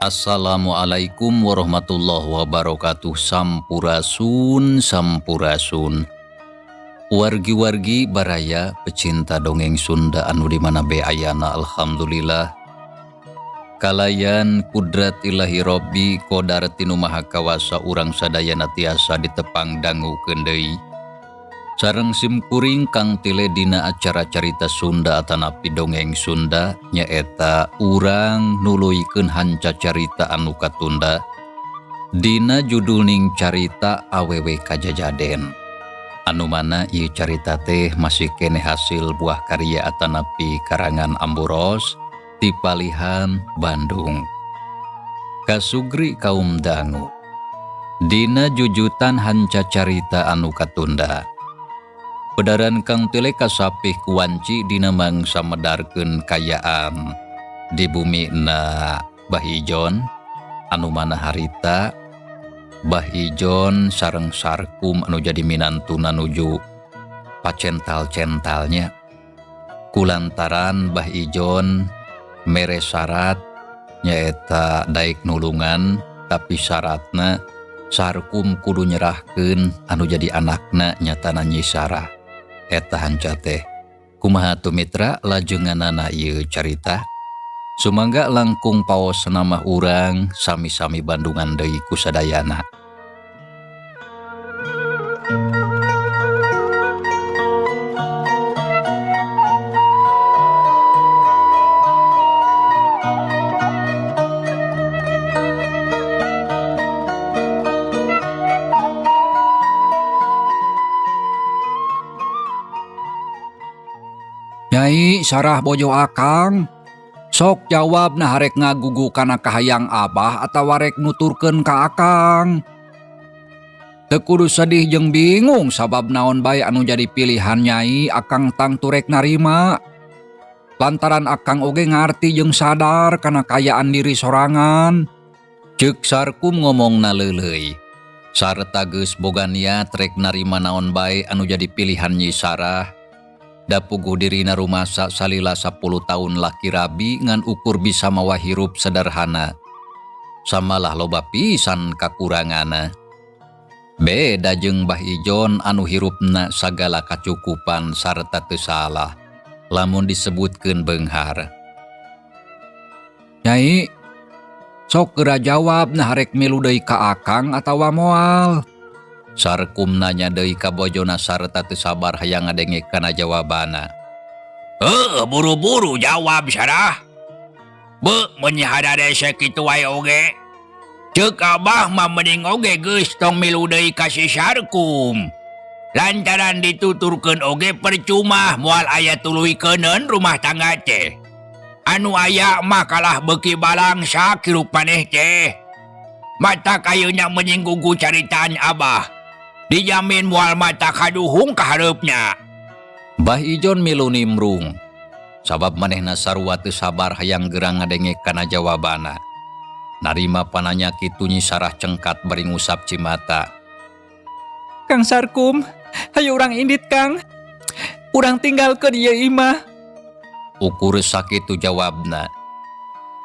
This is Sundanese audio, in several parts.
Assalamualaikum warahmatullahi wabarakatuh. Sampurasun, sampurasun, wargi-wargi baraya pecinta dongeng Sunda anu di mana bae ayana. Alhamdulillah, kalayan kudrat Ilahi Robbi, kodar ti Nu Maha Kawasa, urang sadayana tiasa ditepang dangukeun deui sareng simkuring Kang Tile dina acara carita Sunda atanapi dongeng Sunda, nyaeta urang nuluykeun hanca carita anu katunda dina judulning carita Awewe Kajajaden, anu mana ieu carita teh masih kene hasil buah karya atanapi karangan Amburos ti palihan Bandung. Kasugri kaum dangu dina jujutan hanca carita anu katunda. Pedaran Kang Tile kasapih kuwanci dina mangsa medarkeun kayaan di bumi na Bah Ijon, anu mana harita Bah Ijon sareng Sarkum anu jadi minantuna nuju pacental-centalnya kulantaran Bah Ijon mere syarat, nyaeta daek nulungan tapi syaratna Sarkum kudu nyerahkeun anu jadi anakna, nyatana Nyi Sarah. Eta hanca teh kumaha tuh, mitra, lajenganana ieu carita? Sumangga langkung paos nama urang sami-sami bandungan deui ku sadayana. Nyai Sarah, bojo Akang, sok jawab, nah rek ngagugu kana kahayang Abah atau rek nuturkeun ka Akang? Teu kudu sedih jeung bingung, sabab naon bae anu jadi pilihan Nyai, Akang tangtu rek narima, lantaran Akang oge ngarti jeung sadar kana kayaan diri sorangan. Ceuk Sarkum ngomong naleuleuy sarta geus boga niat rek narima naon bae anu jadi pilihan Nyi Sarah. Da puguh dirina rumasa salila 10 tahun laki rabi ngan ukur bisa mawa hirup sederhana. Samalah loba pisan kakurangana. Beda jeung Bah Ijon anu hirupna sagala kacukupan sarta teu salah lamun disebutkeun beunghar. Nyai, sok geura jawab, nah rek milu deui ka Akang atawa moal? Sarkum nanya deui ka bojona sarta teu sabar hayang ngadenge kana jawabana. Eh, buru-buru jawab, Sarah. Be, meuni hararese kitu wae oge. Ceuk Abah mah mending oge geus tong milu deui ka si Sarkum. Lantaran dituturkeun oge percuma, moal aya tuluykeunun rumah tangga teh. Anu aya mah kalah beuki balangsa hirup maneh teh. Matak ayeuna mending gugu caritaan Abah. Dijamin moal matak kaduhung kahareupna. Bah Ijon milu nimbrung. Sabab manehna sarua teu sabar hayang gerang ngadenge kana jawabana. Narima pananya kitu, Nyi Sarah cengkat bari ngusap cimata. Kang Sarkum, hayu urang indit, Kang. Urang tinggalkeun ieu imah. Ukur sakitu jawabna.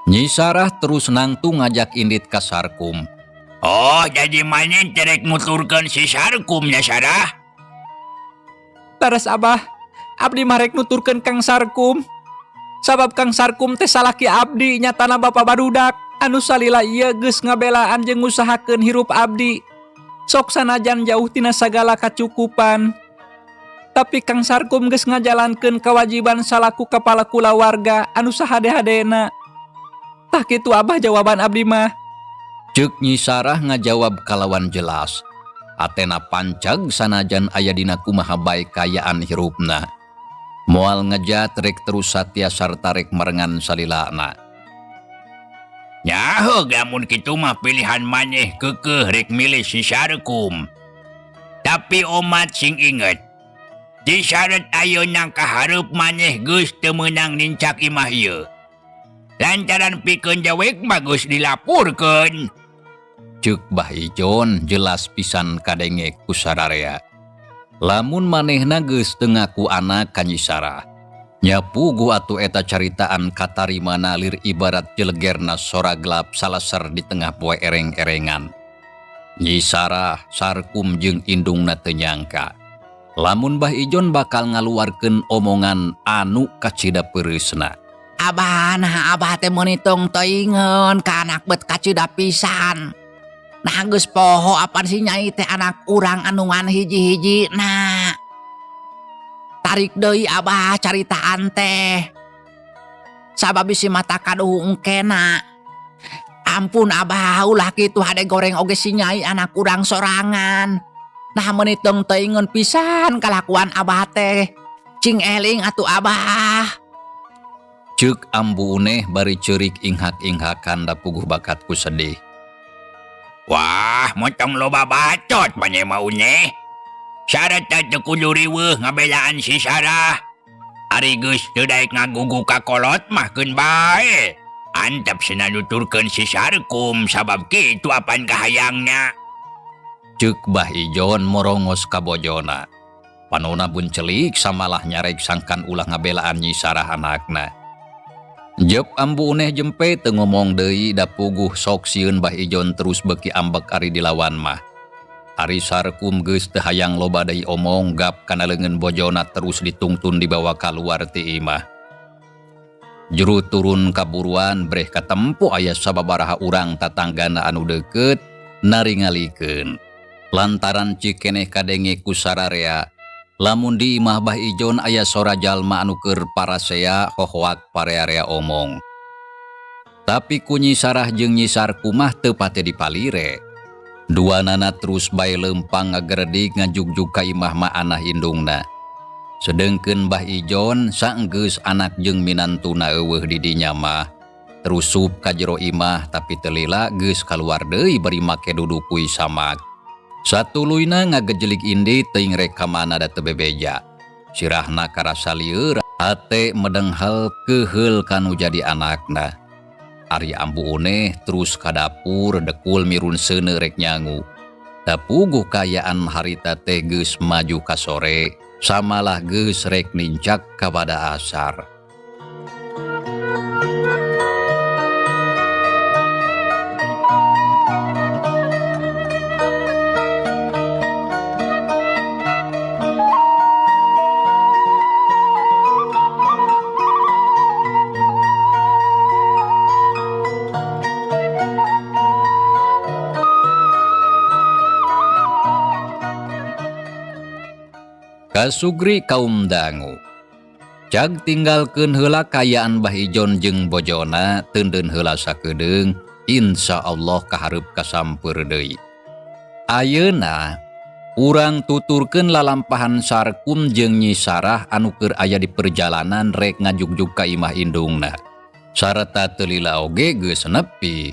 Nyi Sarah terus nangtung ngajak indit ka Sarkum. Oh, jadi maneh teh rek nuturkeun si Sarkum nya, Sarah? Leres, Abah, abdi mah rek nuturkeun Kang Sarkum. Sabab Kang Sarkum teh salaki abdi, nyatana bapak barudak anu salila ieu geus ngabelaan jeung ngusahakeun hirup abdi. Sok sanajan jauh tina sagala kacukupan, tapi Kang Sarkum geus ngajalankeun kewajiban salaku kepala kulawarga anu sahade-hadena. Tah kitu, Abah, jawaban abdi mah. Ceuk Nyi Sarah ngajawab kalawan jelas. Atena pancag sanajan aya dina kumaha bae kayaan hirupna. Moal ngejat, rek terus satia sarta rek merengan salilana. Nyaho, lamun kitu mah pilihan maneh keukeuh rek milih si Sarkum. Tapi omat sing inget. Di syarat ayeuna kahareup maneh geus teu meunang nincak imah ieu. Lantaran pikeun dewek mah geus dilapurkeun. Ceuk Bah Ijon jelas pisan kadenge ku sararea. Lamun manehna geus teu ngaku anak ka Nyi Sarah. Nya puguh atuh eta caritaan katarima nalir ibarat jelegerna sora gelap salaser di tengah poe ereng-erengan. Nyi Sarah, Sarkum jeung indungna teu nyangka lamun Bah Ijon bakal ngaluarkeun omongan anu kacida peureusna. Abah, nah abah teh meuni tong teuingeun ka anak bet kacida pisan. Nah geus poho apan si Nyai teh anak urang anu ngan hiji-hiji nah. Tarik deui abah caritaan teh. Sabab bisi mata kaduhu engkena. Ampun abah ulah kitu hade goreng oge si Nyai anak urang sorangan. Nah meuni tong teuingeun pisan kalakuan abah teh. Cing eling atuh abah. Ceuk Ambu Uneh bari ceurik inghak-inghakan da puguh bakat ku sedih. Wah, montong loba bacot maneh mah Uneh. Sareta teu kudu riweuh ngabelaan si Sarah. Ari geus teu daek ngagugu ka kolot mah keun bae. Antep cenah nuturkeun si Sarkum sabab kitu apan kahayangna. Ceuk Bah Ijon morongos ka bojona. Panona buncelik samalah nyarek sangkan ulah ngabelaan Nyi Sarah anakna. Jep Ambu Uneh jempe teu ngomong deui da puguh sok sieun Bah Ijon terus beuki ambek ari dilawan mah. Ari Sarkum geus teu hayang loba deui omong gap kana leungeun bojona terus ditungtun dibawa kaluar ti imah. Juru turun kaburuan breh katempo aya sababaraha urang tatanggana anu deukeut naringalikeun. Lantaran cikeneh kadenge ku sararea lamun di imah Bah Ijon aya sora jalma anu keur parasea hohoak parea-rea omong. Tapi ku Nyi Sarah jeung Nyi Sarkum mah teu pati dipalire. Duanana terus bae leumpang ngageredig ngajugjug ka imah Ma Anah indungna. Sedengkeun Bah Ijon saenggeus anak jeung minantuna eueuh di dinya mah terus sup ka jero imah tapi teu lila geus kaluar deui bari make dudukui samak. Satuluyna ngagejelig indit teuing rek ka mana da teu bebeja. Sirahna karasa lieur, hate medenghel keuheul kanu jadi anakna. Ari Ambu Uneh terus ka dapur dekul mirun seuneu rek nyangu. Da puguh kaayaan harita teh geus maju ka sore, samalah geus rek nincak ka bada asar. Kasugri kaum dangu. Cag tinggalkeun heula kaayaan Bah Ijon jeung bojona teundeun heula sakedeung, insya Allah kahareup kasampeur deui. Ayeuna urang tuturkeun lalampahan Sarkum jeung Nyi Sarah anu keur aya di perjalanan rek ngajugjug ka imah indungna. Sarta teu lila oge geus nepi.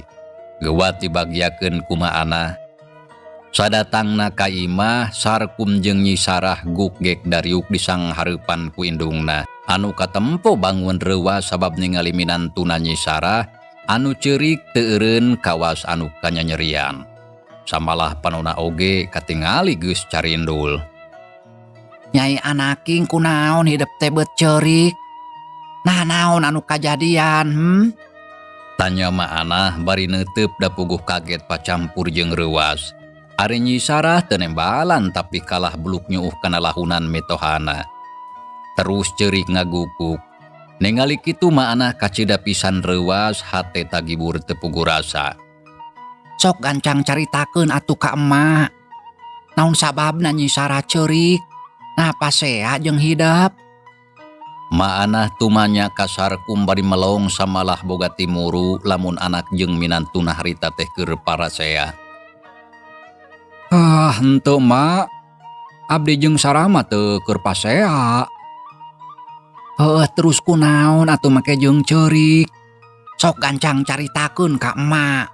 Geuwat dibagiakeun ku Ma Anah. Sadatangna ka imah, Sarkum jeung Nyi Sarah gukgek dariuk disanghareupan ku indungna. Anu katempo bangun reuwas sabab ningali minantuna Nyi Sarah anu ceurik teu eureun kawas anu kanyanyerian. Samalah panona oge katingali geus carindul. Nyai anaking kunaon hidep teh beut ceurik? Nah naon anu kajadian? Tanya Ma Anah bari neuteup da puguh kaget pacampur jeung reuwas. Ari Nyi Sarah teu nembalan tapi kalah beluk nyuuh kana lahunan mitohana. Terus ceurik ngagukuk. Ningali kitu Ma Anah kacida pisan reuwas hate tagibur teu puguh rasa. Sok gancang caritakeun atuh ka emak. Naon sababna Nyi Sarah ceurik? Nah pasea jeung hidep? Ma Anah tumanya ka Sarkum bari melong samalah boga timuru lamun anak jeung minantuna harita teh keur parasea. Ah, henteu mak. Abdi jeung Sarah mah teu keur pasea. Heuh, terus kunaon atuh make jeung ceurik? Sok gancang caritakeun ka emak.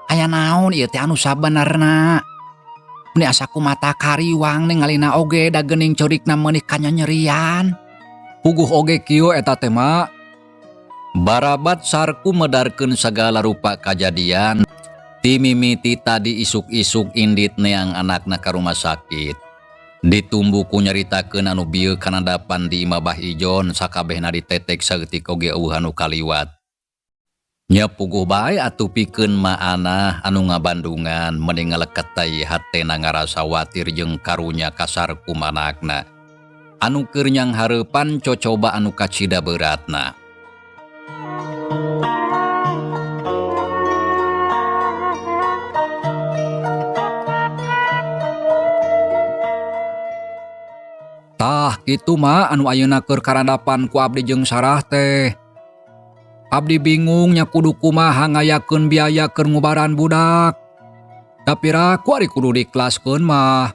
Aya naon ieu teh anu sabenerna? Meni asa ku mata kariwang ningalina oge da geuning ceurikna meuni kanyanyerian. Puguh oge kieu eta teh mak. Barabat Sarkum medarkeun sagala rupa kajadian ti mimiti tadi isuk-isuk indit neang anakna ka rumah sakit. Ditumbu ku nyaritakeun anu bieu kanadapan di imah Bah Ijon sakabehna ditetek saeutik oge euweuh anu kaliwat. Nya puguh bae atuh pikeun Ma Anah anu ngabandungan meni ngaleket tai hatena ngarasa watir jeung karunya ka Sarkum anakna. Anu keur nyanghareupan cocoba anu kacida beuratna. Tah kitu Ma anu ayeuna keur karandapan ku abdi jeung Sarah teh. Abdi bingung nya kudu kumaha ngayakeun biaya keur ngubaran budak. Tapi raku ari kudu diikhlaskeun mah.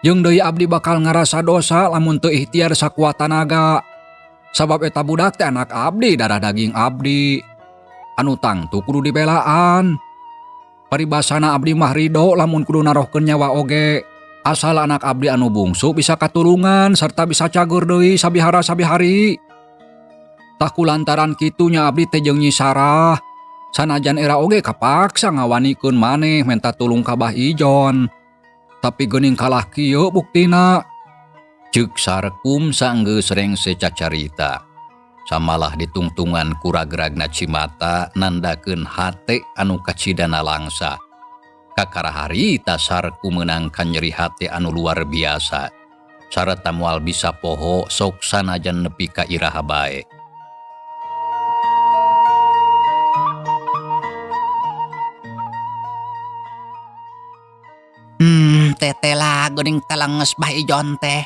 Jeung deui abdi bakal ngarasa dosa lamun teu ikhtiar sakuat tanaga. Sabab eta budak teh anak abdi, darah daging abdi. Anu tangtu kudu dibelaan. Paribasana abdi mah ridho lamun kudu narohkeun nyawa oge. Asal anak abdi anu bungsu bisa katulungan serta bisa cagur deui sabihara sabihari. Tah kulantaran kitunya abdi teh jeung Nyi Sarah. Sanajan era oge kapaksa ngawanikeun maneh menta tulung ka Bah Ijon. Tapi geuning kalah kieu buktina. Ceuk Sarkum sanggeus rengse cacarita. Samalah ditungtungan ku ragragna cimata nandakeun hate anu kacidana langsa. Kakara harita Sarkum meunang kanyeri hate anu luar biasa. Sarta moal bisa poho sok sanajan nepi ka iraha bae. Teteh lah geuning telenges Bah Ijon teh.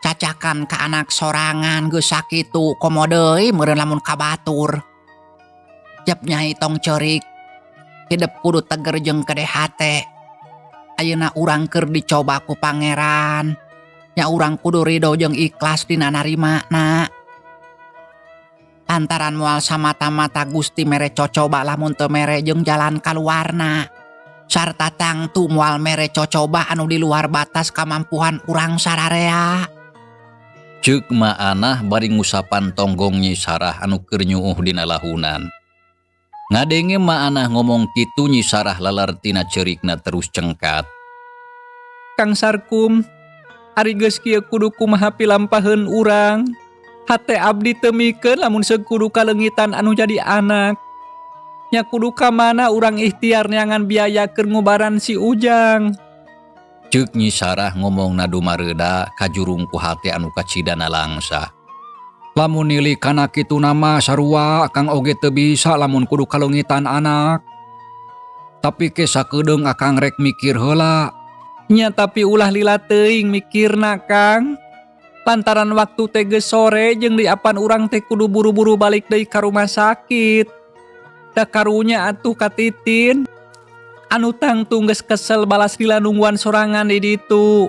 Cacakan ka anak sorangan geus sakitu komo deui meureun lamun ka batur. Jep nyai tong ceurik. Hidep kudu teger jeung gede hate. Ayeuna urang keur dicoba ku pangeran. Nya urang kudu ridho jeung ikhlas dina narimana. Lantaran moal samata-mata Gusti mere cocoba lamun teu mere jeung jalan kaluarna. Sarta tangtu moal mere cocoba anu di luar batas kamampuan urang sararea. Ceuk Ma Anah bari ngusapan tonggong Nyi Sarah anu keur nyuuh dina lahunan. Ngadenge Ma Anah ngomong kitu Nyi Sarah lalartina ceurikna terus cengkat. Kang Sarkum, ari geus kieu kudu kumaha pilampaheun urang. Hate abdi teu mikeun lamun seug kudu kaleungitan anu jadi anak. Nya kudu ka mana urang ikhtiar neangan biaya keur ngubaran si Ujang. Ceuk Nyi Sarah ngomong nadu mareuda kajurung ku hate anu kacidana langsa. Lamun nili kana kitu nama sarua akang oge teu bisa lamun kudu kaleungitan anak. Tapi ke sakedeung akang rek mikir heula. Nya tapi ulah lila teuing mikirna Kang. Lantaran waktu teh geus sore jeung diapan urang teh kudu buru-buru balik deui ka rumah sakit. Da karunya atuh ka Titin. Anu tangtu geus kesel balas lila nungguan sorangan di ditu.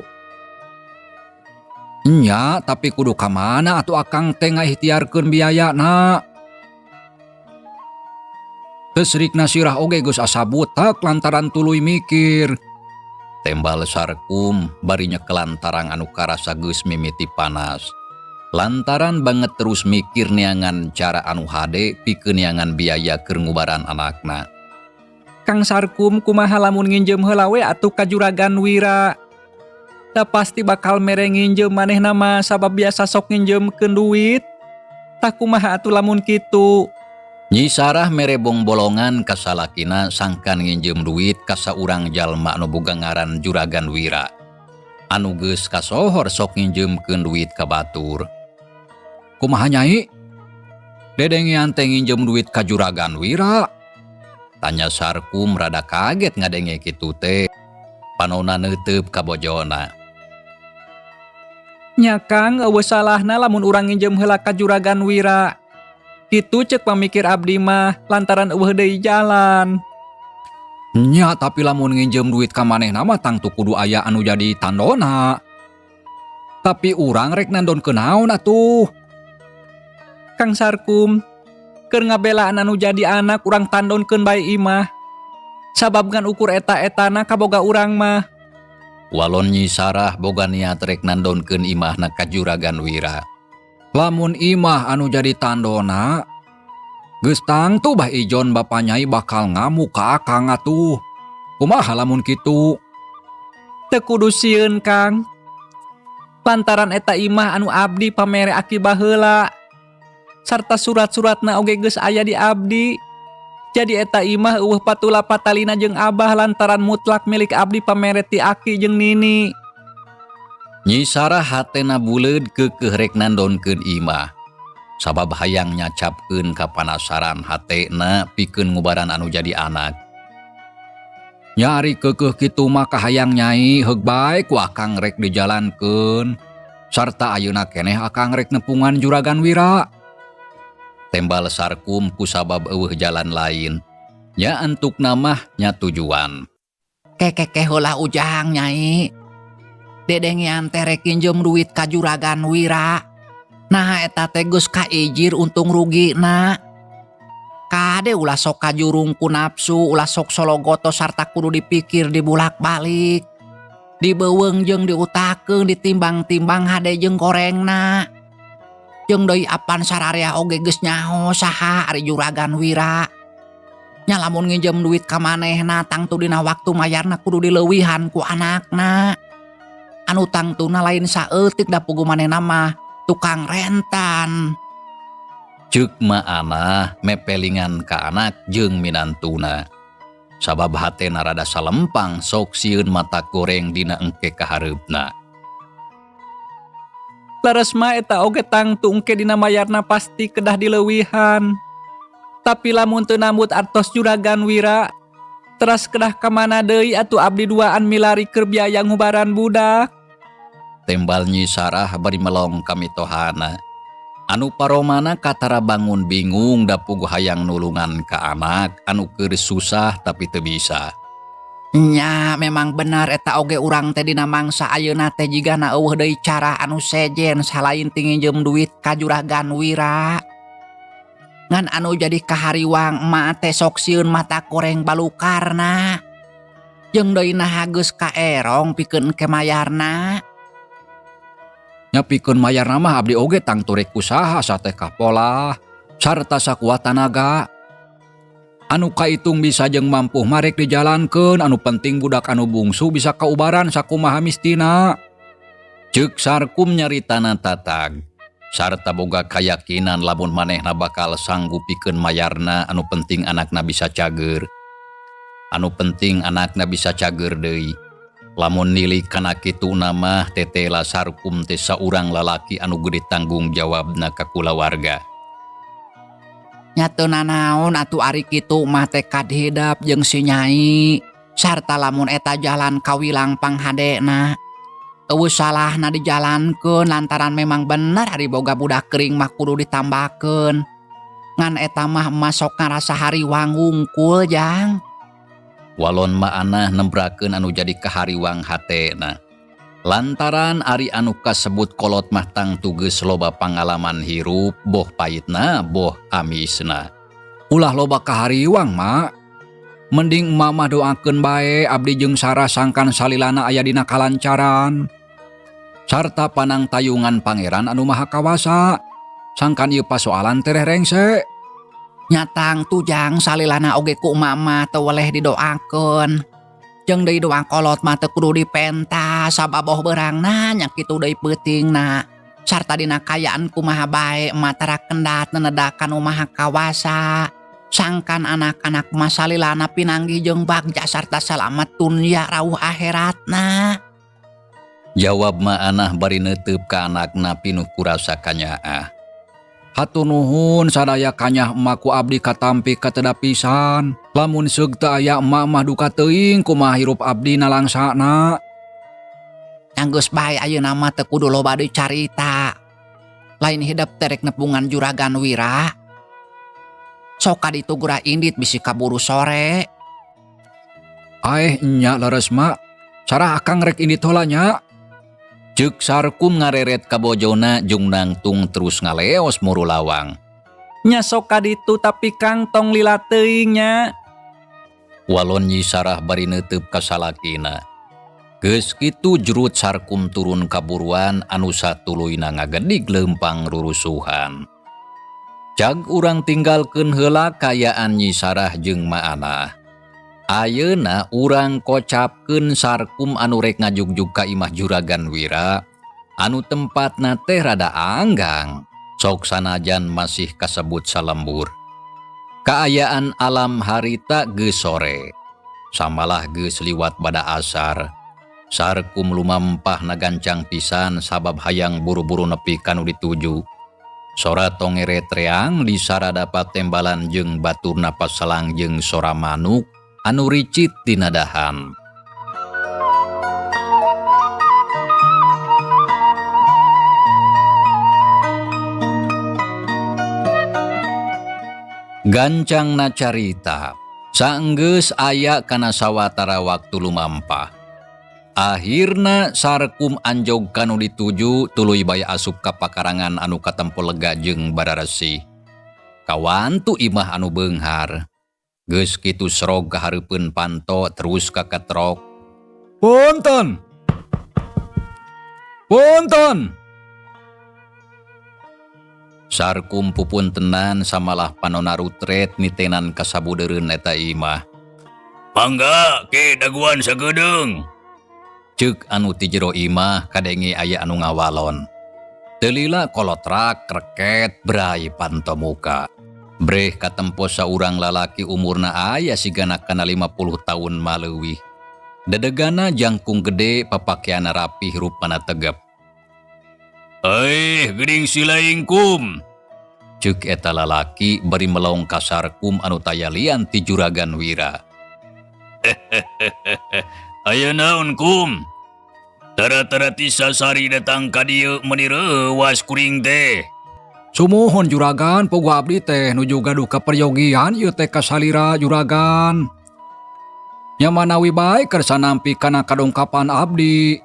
Nya, tapi kudu ka mana atuh akang teh ngaikhtiarkeun biayana. Teu sirah oge geus asa butek lantaran tuluy mikir. Tembal Sarkum bari nyekelan tarang anu karasa geus mimiti panas. Lantaran banget terus mikir neangan cara anu hade pikeun neangan biaya keur ngubaran anakna. Kang Sarkum kumaha lamun nginjem heula we atuh ka Juragan Wira. Da pasti bakal mere nginjem manehna mah sabab biasa sok nginjemkeun duit. Tah kumaha atuh lamun kitu. Nyi Sarah mere bongbolongan ka salakina sangkan nginjem duit ka saurang jalma anu boga ngaran Juragan Wira. Anu geus kasohor sok nginjemkeun duit ka batur. Kumaha nyai? Dedengean teh nginjem duit ka Juragan Wira. Tanya Sarkum rada kaget ngadenge kitu teh. Panona neuteub ka bojona. Nya Kang, euweuh salahna lamun urang nginjem heula ka Juragan Wira. Kitu ceuk pamikir abdi mah lantaran euweuh deui jalan. Nya tapi lamun nginjem duit ka manehna mah tangtu kudu aya anu jadi tandona. Tapi urang rek nandonkeun naon atuh? Kang Sarkum, keur ngabelaan anu jadi anak urang tandonkeun bae imah. Sabab ngan ukur eta-etana kaboga urang mah. Walon Nyi Sarah boga niat rek nandonkeun imahna ka Juragan Wira. Lamun imah anu jadi tandona, geus tangtu Bah Ijon bapa nyai bakal ngamuk ka akang atuh. Kumaha lamun kitu? Teu kudu sieun, Kang. Lantaran eta imah anu abdi pamere aki baheula. Sarta surat-suratna oge geus aya di abdi. Jadi eta imah euweuh patula patalina jeung Abah lantaran mutlak milik abdi pamere ti aki jeung nini. Nyi Sarah hatena buleud keukeuh rek nandonkeun imah. Sabab hayang nyacapkeun kapanasaran hatena pikeun ngubaran anu jadi anak. Nya ari keukeuh kitu mah kahayang Nyai, heug bae ku akang rek dijalankeun. Sarta ayeuna keneh akang rek nepungan Juragan Wira. Tembal Sarkum kusabab euweuh jalan lain. Nya antukna mah nya tujuan. Kekeke heula Ujang, Nyai. Dedengean teh rek nginjem duit ka Juragan Wira. Nah, eta teh geus kaijir untung rugina. Kade ulah sok kajurung ku nafsu, ulah sok sologoto sarta kudu dipikir dibulak-balik. Dibeuweung jeung diutakeun, ditimbang-timbang hade jeung gorengna. Jeung deui apan sararea oge geus nyaho saha ari Juragan Wira. Nya lamun nginjem duit ka manehna, tangtu dina waktu mayarna kudu dileuwihan ku anakna. Anu tangtuna lain saeutik, da puguh manehna mah tukang rentan. Ceuk Ma'anah mepelingan ka anak jeung minantuna. Sabab hatena rada salempang sok sieun mata goreng dina engke kahareupna. Leres mah eta oge tangtu engke dina mayarna pasti kedah dileuwihan. Tapi lamun teu nambut artos Juragan Wira, teras kedah ka mana deui atuh abdi duaan milari keur biaya ngubaran budak? Tembal Nyi Sarah bari melong ka mitohana. Anu paromana katara bangun bingung da puguh hayang nulungan ka anak anu keur susah tapi teu bisa. Nya memang benar eta oge, urang teh dina mangsa ayeuna teh jigana euweuh deui cara anu sejen salain ti nginjem duit ka Juragan Wira. Ngan anu jadi kahariwang emak teh sok sieun mata goreng balukarna. Jeung deui naha geus kaerong pikeun engke mayarna. Nya pikeun mayarna mah abdi oge tangtu rek usaha sateh kapolah sarta sakuat tanaga. Anu kaitung bisa jeung mampu mah rek dijalankeun, anu penting budak anu bungsu bisa kaubaran sakumaha mistina. Ceuk Sarkum nyaritana tatag. Sarta boga kayakinan lamun manehna bakal sanggup pikeun mayarna, anu penting anakna bisa cager. Anu penting anakna bisa cager deui. Lamun nilik kana kituna mah tetela Sarkum teh saurang lalaki anu gede tanggung jawabna ka kulawarga. Nya teu nanaon atuh ari kitu mah tekad hidep jeung si Nyai. Sarta lamun eta jalan kawilang panghadena. Euweuh salahna dijalankeun lantaran memang bener ari boga budak gering mah kudu ditambakeun. Ngan eta mah emak sok ngarasa hariwang wungkul, Jang. Walon Ma'anah nembrakeun anu jadi kahariwang hatena. Lantaran ari anu kasebut kolot mah tangtu geus loba pangalaman hirup, boh pahitna boh amisna. Ulah loba kahariwang, Mak. Mending emak mah doakeun bae abdi jeung Sarah sangkan salilana aya dina kalancaran. Sarta panang tayungan Pangeran anu Maha Kawasa. Sangkan ieu pasoalan tereh rengse. Nya tangtu, Jang, salilana oge ku emak mah teu weleh didoakeun. Jeung deui doa kolot mah teu kudu dipenta sabab boh beurangna nya kitu deui peutingna. Sarta dina kaayaan kumaha bae emak tara kendat nenedak ka Nu Maha Kawasa. Sangkan anak-anak mah salilana pinanggih jeung bagja sarta salamet dunya rauh akhiratna. Jawab Ma'anah bari neuteub ka anakna pinuh kurasa kanyaah. Hatur nuhun sadaya kanyah emak ku abdi katampi kateda pisan. Lamun seug teu aya emak mah duka teuing kumaha hirup abdi nalangsana. Nya geus bae, ayeuna mah teu kudu loba deui carita. Lain hidep teh rek nepungan Juragan Wira. Sok ka ditu gura indit bisi kaburu sore. Aeh, nya leres, Mak. Sarah, akang rek indit heula nya. Ceuk Sarkum ngareret ka bojona jeung nangtung terus ngaleos muru lawang. Nya sok ka ditu, tapi Kang, tong lila teuing nya. Walon Nyi Sarah bari neuteub ka salakina. Geus kitu jrut Sarkum turun kaburuan anu satuluyna ngagedig leumpang rurusuhan. Cag urang tinggalkeun heula kaayaan Nyi Sarah jeung Ma'anah. Ayeuna urang kocapkeun Sarkum anu rek ngajugjug ka imah Juragan Wira anu tempatna teh rada anggang sok sanajan masih kasebut salembur. Kaayaan alam harita geus sore, samalah geus liwat bada asar. Sarkum lumampah gancang pisan sabab hayang buru-buru nepi ka nu dituju. Sora tongeret reang disarada patembalan jeung baturna paselang jeung sora manuk anu ricit dina dahan. Gancangna carita, saenggeus aya kana sawatara waktu lumampah. Akhirna Sarkum anjog ka nu dituju, tuluy bae asup ka pakarangan anu katempo lega jeung bararesih. Kawantu imah anu beunghar. Geus kitu serog ka hareupeun panto terus ka ketrok. Punten. Punten. Sarkum pupuntenan samalah panona rutret nitenan kasabudeureun eta imah. Mangga ke daguan sagedeung. Ceuk anu ti jero imah kadenge aya anu ngawalon. Teu lila kolotrak reket bray panto muka. Breh katempo saurang lalaki umurna aya sigana kana 50 tahun maleuwih. Dedegana jangkung gede, papakeana rapih, rupana tegep. Eh, geuning silaing kum. Ceuk eta lalaki bari melong ka Sarkum anu taya lian ti Juragan Wira. Aya naon kum? Tara-tara ti sasari datang ka dieu meuni reuwas kuring teh. Sumuhun Juragan, puguh abdi teh nuju gaduh kaperyogian ieu teh ka salira Juragan. Nya manawi bae kersa nampi kana kadongkapan abdi.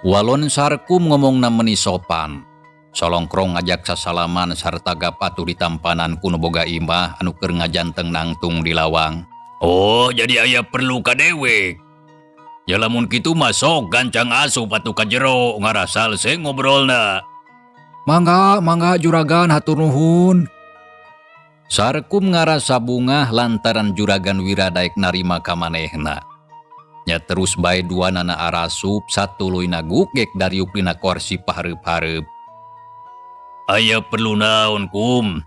Walon Sarkum ngomongna meuni sopan. Solongkrong ngajak sasalaman sarta gap atuh ditampanan ku nu boga imah anu keur ngajanteng nangtung di lawang. Oh, jadi aya perlu ka dewek. Ya lamun kitu mah sok gancang asup atuh ka jero ngarasal se ngobrolna. Mangga, mangga Juragan, hatur nuhun. Sarkum ngarasa bungah lantaran Juragan Wira daek narima ka manehna. Nya terus bae duanana arasup satuluyna gugek dariuk dina korsi pahareup-hareup. Aya perlu naon kum?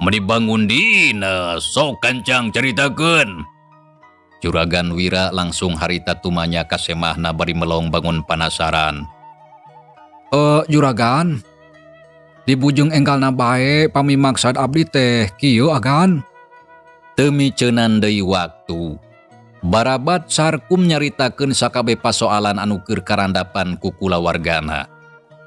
Meni bangun dina sok gancang caritakeun. Juragan Wira langsung harita tumanya ka semahna bari melong bangun panasaran. Juragan, di bujung enggalna bae pami maksad abdi teh kieu agan. Teu miceunan deui waktu. Barabat Sarkum nyaritakeun sakabeh pasoalan anu keur karandapan ku kulawargana.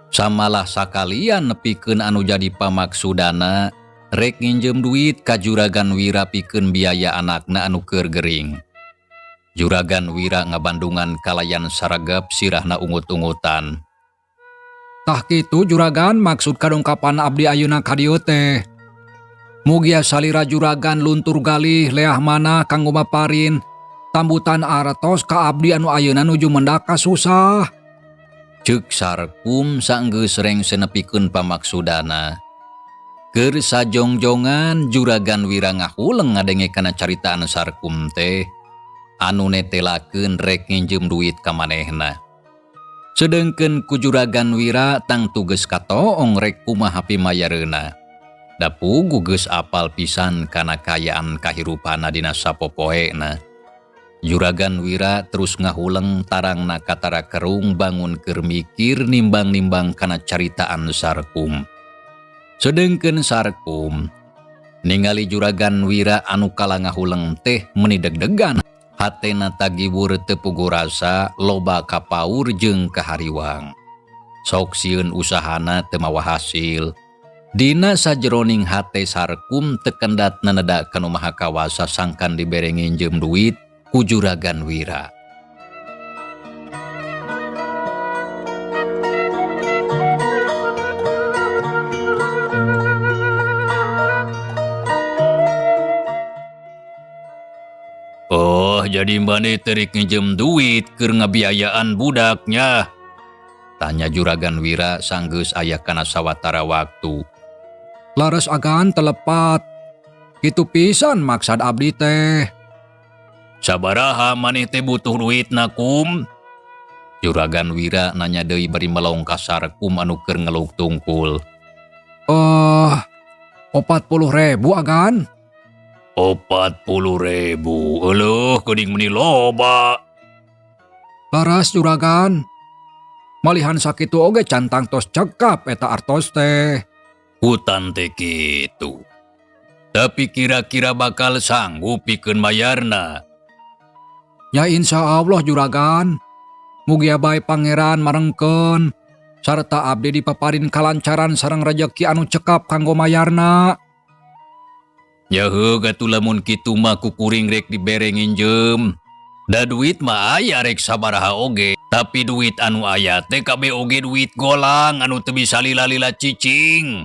Samalah sakalian nepikeun anu jadi pamaksudana rek nginjem duit ka Juragan Wira pikeun biaya anakna anu keur gering. Juragan Wira ngabandungan kalayan saragap sirahna ungut-ungutan. Tah kitu Juragan maksud kadongkapan abdi ayeuna ka dieu teh. Mugia salira Juragan luntur galih leah mana kanggo maparin tambutan artos ka abdi anu ayeuna nuju mendak kasusah. Ceuk Sarkum sanggeus rengse nepikeun pamaksudana. Keur sajongjongan Juragan Wira ngahuleng ngadenge kana caritaan Sarkum teh anu netelakeun rek nginjem duit ka manehna. Sedengkeun ku Juragan Wira tangtu geus katoong rek kumaha pimayareuna. Da puguh geus apal pisan kana kaayaan kahirupana dina sapopoena. Juragan Wira terus ngahuleng tarangna katara kerung bangun keur mikir nimbang-nimbang kana caritaan Sarkum. Sedengkeun Sarkum ningali Juragan Wira anu kala ngahuleng teh meuni deg-degan. Hatena tagiwur teu puguh rasa loba kapaur jeung kahariwang. Sok sieun usahana teu mawa hasil. Dina sajeroning hate Sarkum teu kendat naneda ka nu maha kawasa sangkan dibere nginjem duit ku Juragan Wira. Oh, jadi maneh teh rek nginjem duit keur ngabiayaan budaknya? Tanya Juragan Wira sanggeus aya kana sawatara waktu. Laras agan telepat. Kitu pisan maksad abdi teh. Sabaraha maneh teh butuh duitna, Kum? Juragan Wira nanya deui bari melong ka Sarkum anu keur ngeluk tungkul. Eh, 40.000, Agan. 40.000. Euleuh, geuning meuni loba. Leres, Juragan. Malihan sakitu oge can tangtos cekap eta artos teh. Hutan teh kitu. Tapi kira-kira bakal sanggup pikeun mayarna? Ya, insya Allah, Juragan. Mugia bae Pangeran marengkeun sarta abdi dipaparin kalancaran sareng rejeki anu cekap kanggo mayarna. Ya heuh atuh, lamun kitu mah ku kuring rek dibere nginjem. Da duit mah aya rek sabaraha oge, tapi duit anu aya teh kabeh oge duit golang anu teu bisa lila-lila cicing.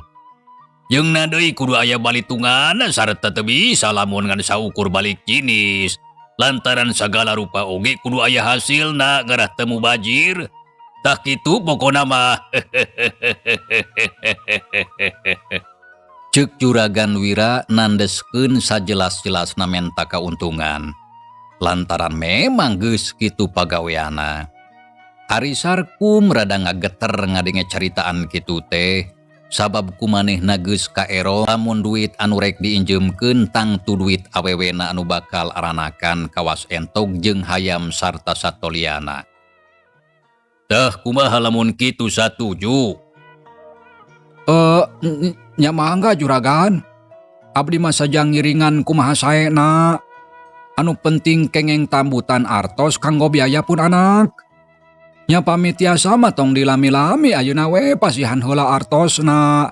Jeung na deui kudu aya balitungan sarta teu bisa lamun ngan saukur balik jinis. Lantaran sagala rupa oge kudu aya hasilna ngarah teu mubajir. Tah kitu pokona mah. Cek Juragan Wira nandeskeun sajelas-jelasna menta kauntungan. Lantaran memang geus kitu pagaweana. Ari Sarkum rada ngageter ngadenge caritaan kitu teh. Sabab kumanehna geus kaero lamun duit anu rek diinjeumkeun tangtu duit awewena anu bakal aranakan kawas entog jeung hayam sarta satoliana. Tah, kumaha lamun kitu, satuju? Eh, nya mangga, Juragan. Abdi mah sajang ngiringan kumaha saena. Anu penting kengeng tambutan artos kanggo biaya pun anak. Nya pami tiasa mah tong dilami-lami, ayeuna we pasihan heula artosna.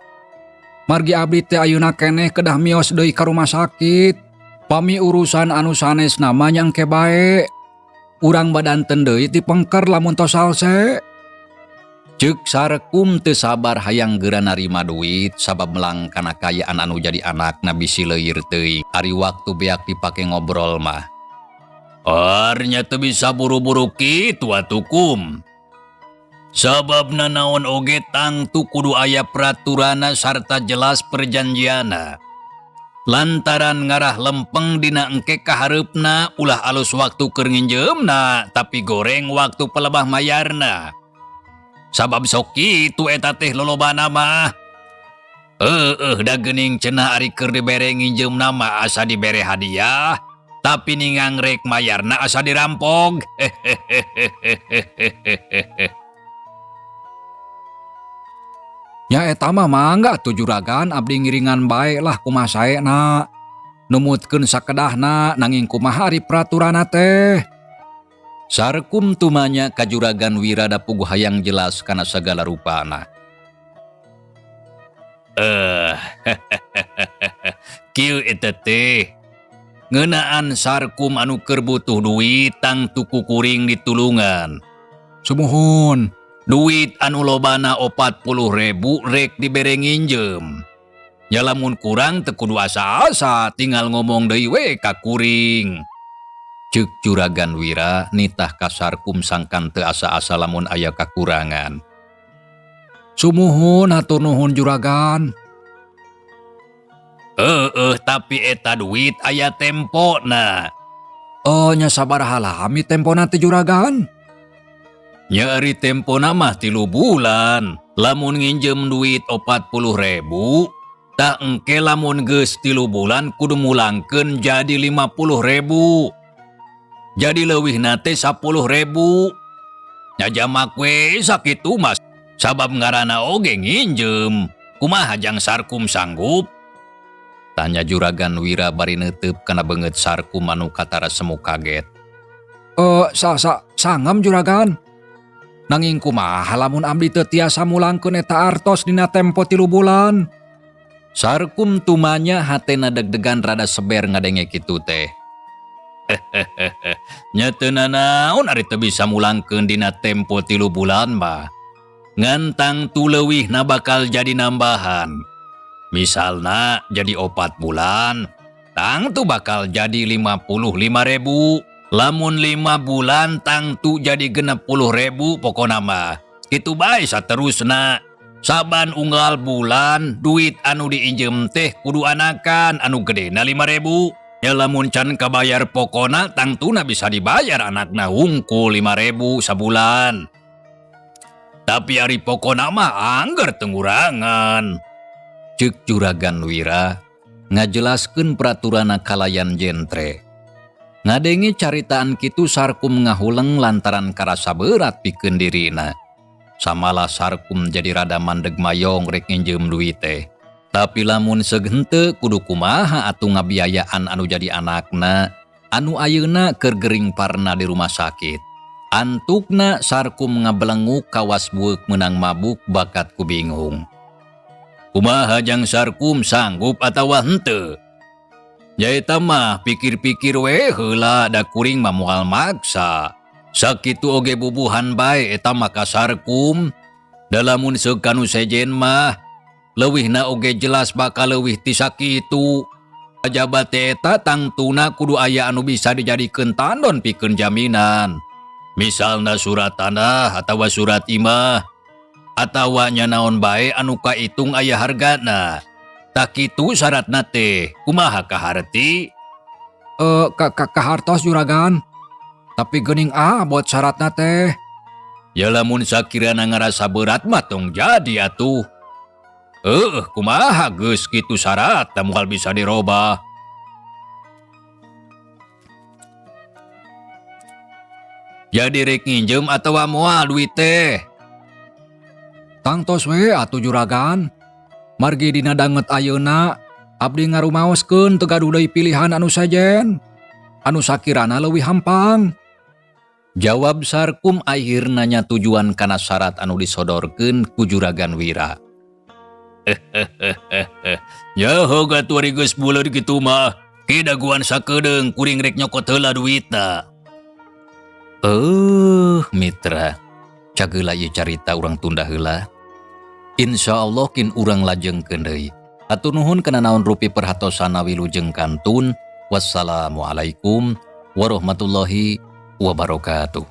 Margi abdi teh ayeuna keneh kedah mios deui ka rumah sakit. Pami urusan anu sanes mah nya engke bae. Urang badanten deui ti pengker lamun tos salse. Cek Sarkum teu sabar hayang geura narima duit sabab melang kana kayaan anu jadi anakna bisi leuir teuing. Ari waktu beak dipake ngobrol mah. Arnya teu bisa buru-buru kitu atuh, Kum. Sabab nanaon oge tangtu kudu aya peraturana sarta jelas perjanjiana. Lantaran ngarah lempeng dina engke kahareupna, ulah alus waktu keur nginjeumna tapi goreng waktu pelebah mayarna. Sabab sok kitu eta teh lolobana mah. Heeh, da geuning cenah ari keur dibere nginjeumna mah asa dibere hadiah, tapi ningang rek mayarna asa dirampok. Hehehe. Nya eta mah mangga tuh, Juragan, abdi ngiringan bae lah kumaha saena. Numutkeun sakedahna, nanging kumaha ari peraturanna teh? Sarkum tumanya ka Juragan Wira da puguh hayang jelas kana sagala rupana. Eh, kieu eta teh. Ngeunaan Sarkum anu keur butuh duit tangtu ku kuring ditulungan. Sumuhun. Duit anu lobana 40.000 rek dibere nginjem. Ya lamun kurang teu kudu asa-asa, tinggal ngomong deui we ka kuring. Cek Juragan Wira nitah ka Sarkum sangkan teu asa-asa lamun aya kakurangan. Sumuhun, hatur nuhun, Juragan. Heeh, tapi eta duit aya tempona. Oh, nya sabaraha lami tempona teh, Juragan? Nya ari tempona mah 3 bulan. Lamun nginjem duit 40.000, tah engke lamun geus 3 bulan kudu mulangkeun jadi 50.000. Jadi leuwihna teh 10.000. Nya jamak we sakitu mah sabab ngaranna oge nginjem. Kumaha, jang Sarkum sanggup? Tanya Juragan Wira bari neuteup kana beungeut Sarkum anu katara semu kaget. Eh, sa sa sanggem, Juragan. Nanging kumaha lamun abdi teu tiasa mulangkeun eta artos dina tempo 3 bulan? Sarkum tumanya hatena deg-degan rada seber ngadenge kitu teh. Nya teu nanaon ari teu bisa mulangkeun dina tempo 3 bulan mah. Ngan tangtu leuwihna bakal jadi nambahan. Misalna jadi 4 bulan, tangtu bakal jadi 55.000. Lamun 5 bulan tangtu jadi 60.000 pokona mah. Kitu bae saterusna. Saban unggal bulan duit anu diinjem teh kudu anakan anu gedena 5.000. Ya lamun can kabayar pokona tangtuna bisa dibayar anakna hungkul 5.000 sabulan. Tapi ari pokona mah angger teu ngurangan. Ceuk Juragan Wira ngajelaskeun peraturanna kalayan jentre. Ngadenge caritaan kitu Sarkum ngahuleng lantaran karasa berat pikeun dirina. Samalah Sarkum jadi rada mandeg mayong rek nginjeum duit teh. Tapi lamun seug henteu kudu kumaha atuh ngabiayaan anu jadi anakna anu ayeuna keur gering parna di rumah sakit. Antukna Sarkum ngabelenguk kawas bueuk meunang mabuk bakat ku bingung. Kumaha jang Sarkum sanggup atawa henteu? Nyaeta mah pikir-pikir we heula da kuring mah moal maksa. Sakitu oge bubuhan bae eta mah ka Sarkum. Da lamun seug kanu sejen mah leuwihna oge jelas bakal leuwih ti sakitu. Kajaba teh eta tangtuna kudu aya anu bisa dijadikeun tandon pikeun jaminan. Misalna surat tanah atawa surat imah atawa nya naon bae anu kaitung aya hargana. Tah kitu syaratna teh, kumaha kaharti? Kahartos juragan. Tapi geuning buat syaratna teh. Ya lamun sakirana ngarasa berat mah tong jadi atuh. Kumaha geus kitu syarat moal bisa dirobah. Jadi rek nginjem atawa moal duit teh? Tangtos we atuh juragan. Margi dina danget ayeuna abdi ngarumaoskeun teu gaduh deui pilihan anu sejen. Anu sakirana leuwih hampang. Jawab Sarkum akhirna nya tujuan kana syarat anu disodorkeun ku Juragan Wira. Nyaho gatuh ari geus buleud kitu mah. Ki daguan sakedeung kuring rek nyokot heula duitna. Mitra, cageula ieu carita urang tunda heula. Insyaallah kin urang lajengkeun deui. Hatur nuhun kana naon rupi perhatosana wilujeng kantun. Wassalamualaikum warahmatullahi wabarakatuh.